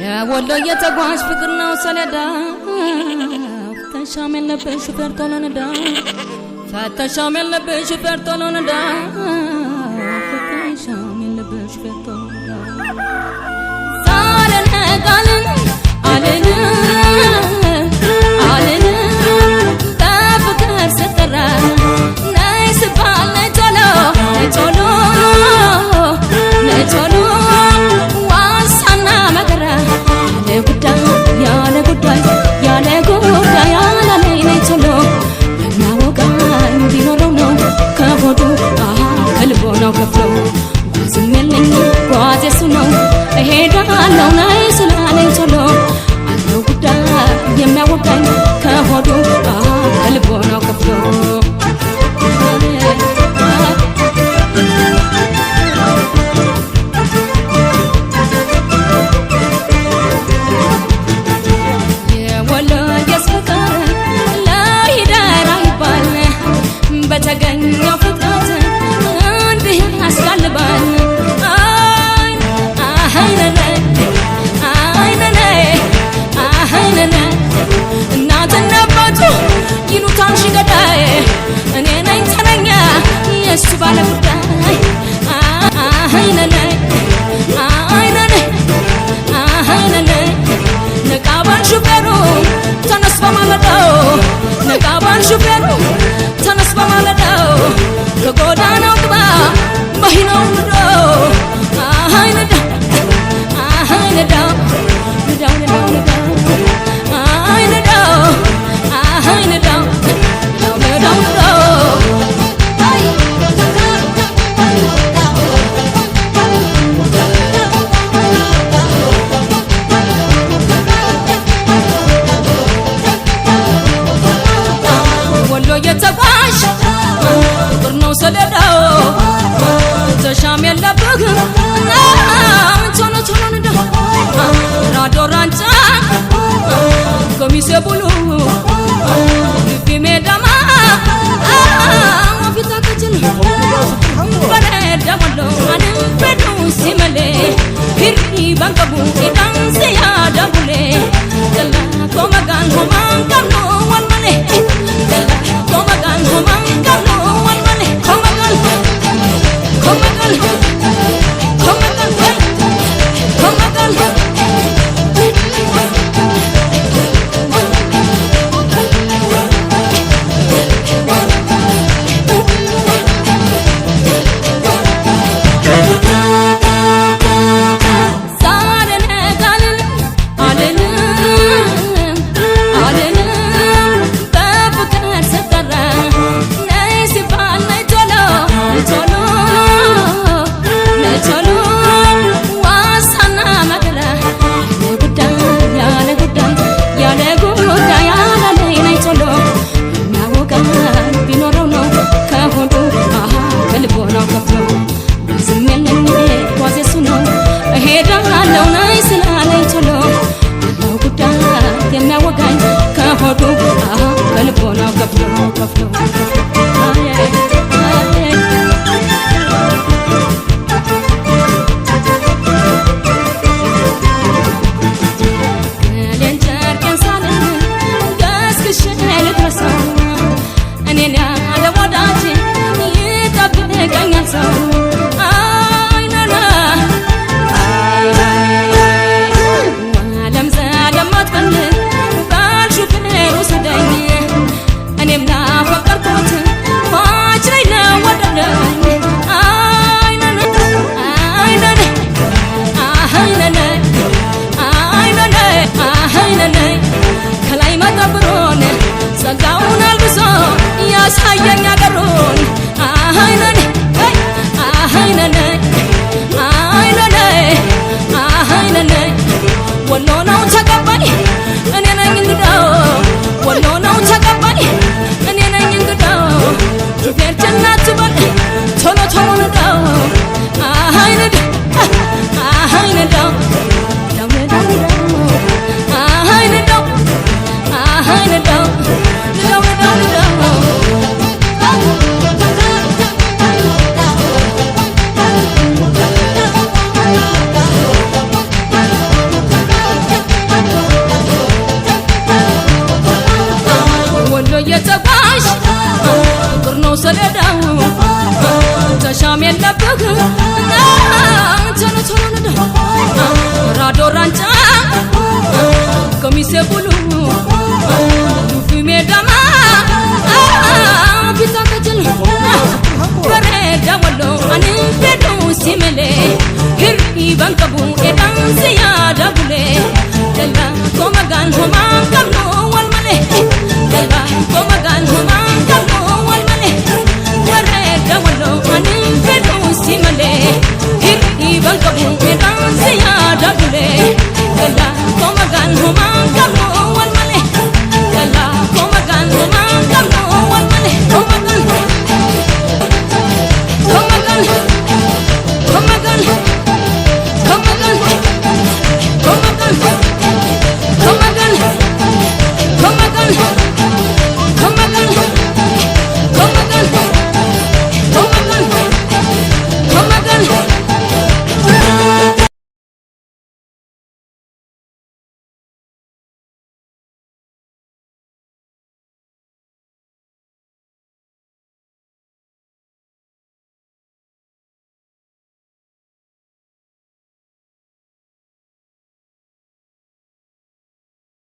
የወሎ የተጓዥ ፍቅር ነው ሰሌዳ ፍተሻም የለብህ ሹፌር ቶሎ ንዳ ፍተሻም የለብህ ሹፌር ቶሎ ንዳ ፍተሻም የለብህ ሹፌር ቶሎ ንዳ ሳልነጋልን አልልም አልልም በፍቅር ስጠራ ነይ ስባል ነይ ቶሎ ነይ ቶሎ ነይ ቶሎ ዋሳና መከራ ያለ ጉዳይ ያለ ጉዳይ ያለ ጉዳይ ያላለኝ ነይ ቶሎ የሚያወጋኝ ቢኖረው ነው ከሆዱ ከልቦናው ከፍሎ ጓዝም የለኝ ጓዝ የሱ ነው እሄዳለሁ ነይ ስላለኝ ቶሎ አለው ጉዳይ የሚያወጋኝ ከሆዱ ከልቦናው ከፍሎ የወሎዬስ ፍቅር ለይደር አይባል በተገኘው ፍጥረት እንዲህ ያስጋልባል። አይነነ እናትና አባቱ ይሉታል ሺ ገዳይ እኔ ነኝ ተረኛ የእሱ ባለ ጉዳይ። አይነነ አይነነ አይነነ ነቃ በል ሹፌሩ ተነስ በማለዳው ነቃ በል ሹፌሩ ተነስ በማለዳው ከጎዳናው ግባ መኪናው ንዶ አይ ንዳ አይ ንዳው ንዳው ንዳው ንዳው አይ ንዳው አይ ንዳው ንዳው ንዳው ንዳው ወሎ የተጓዥ ፍቅር ነው ሰሌዳው ተሻም የለብህ ቶሎ ቶሎ ንዳ ራዶ ራንጫ ከሚሴ ቡሉ ግቢ ሜዳማ ፊታ ከጅል በረዳ ወሎ አንፈዱ ሲመሌ hirriban qabu idaan si yaada bulee jala komagaan homaan qabnu wal malee jala komagaan homaan qabnu wal malee komagaan komagaan komagaan komagaan. ሳልነጋልን አልልም አልልም በፍቅር ስጠራ ነይ ሲባል ነይ ቶሎ ነይ ቶሎ ነይ ቶሎ ዋሳና መከራ ያለ ጉዳይ ያለ ጉዳይ ያለ ጉዳይ ያላለኝ ነይ ቶሎ የሚያወጋኝ ቢኖረው ነው ከሆዱ ከልቦናው ከፍሎ ዝም የለኝ ጓዝ የሱ ነው እሄዳለሁ ነይ ስላለኝ ቶሎ ያለው ጉዳይ የሚያወጋኝ ከሆዱ ከልቦናው ከፍሎ ከፍሎ አይ አይ ገሌን ጨርቄን ሳልል ገስግሼ ልድረሰው እኔን ያለ ወዳጅ ይጠብቀኛል ሰው አይነና ዓለም ዘለም አትበል ባል ሹፌሩ ስደኝ እኔም ላፈቀርኩት ቄራ።